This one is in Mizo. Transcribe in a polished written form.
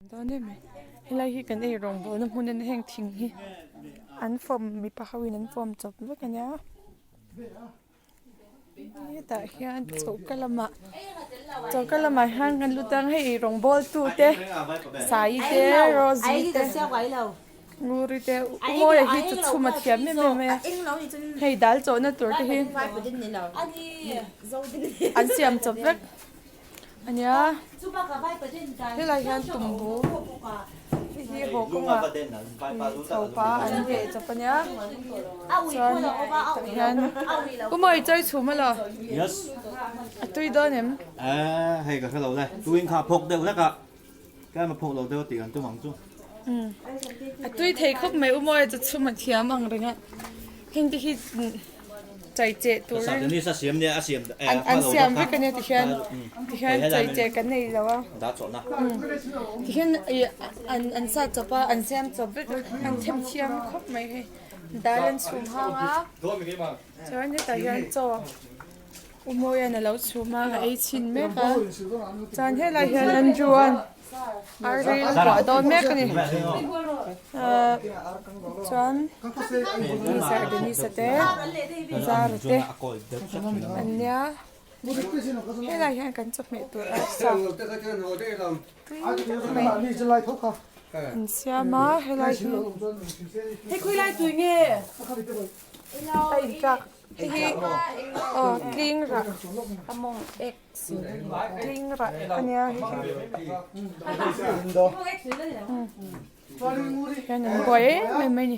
Dawn em mai helai hi kan ei rawngbawlna hmun a ni heng thing hi an fawm mipa ho in an fawm chawp vek a nia hetah hian choka lamah choka lamah hian kan lut ang hei ei rawngbawl tu te sai te rosy te nguri te umawi hi chu chhum a thiam em em mai a hei dal chawhna tur te hi an siam chawp vek. Ania helai hian tumbu hei hi haw kawngah chho pa an ve chawp ania chuan tah hian u mawi chawi chhum a lo a tui dawn em? Hei ka hre lo le tuin kha a phawk deuh hlek a tlem a phawk lo deuh a tih kan tum ang chu. A tui thei khawp mai u mawi chu chhum a thiam ang reng a heng te hi chai cheh turin an siam vek ania tihian tihian chai cheh kan nei lo a tihian ih an an sat chawp a an siam chawp vek a an them thiam khawp mai hei dal an chhum hang a chuan hetah hian chaw u mawian alo chhum a a ei chhin mek a chuan helai hian Andrew an A ril buah dawn mek a ni. Ahh chuan Nisa Denisa te Zara te an nia. Helai hian kan chawhmeh tur arsa tui tak mai an siam a helai hi hei khawilai tui nge a intlak hei hi aw tling rah a mawng ek. Tling rah a nia hei hi hian an buai em em mai a ni.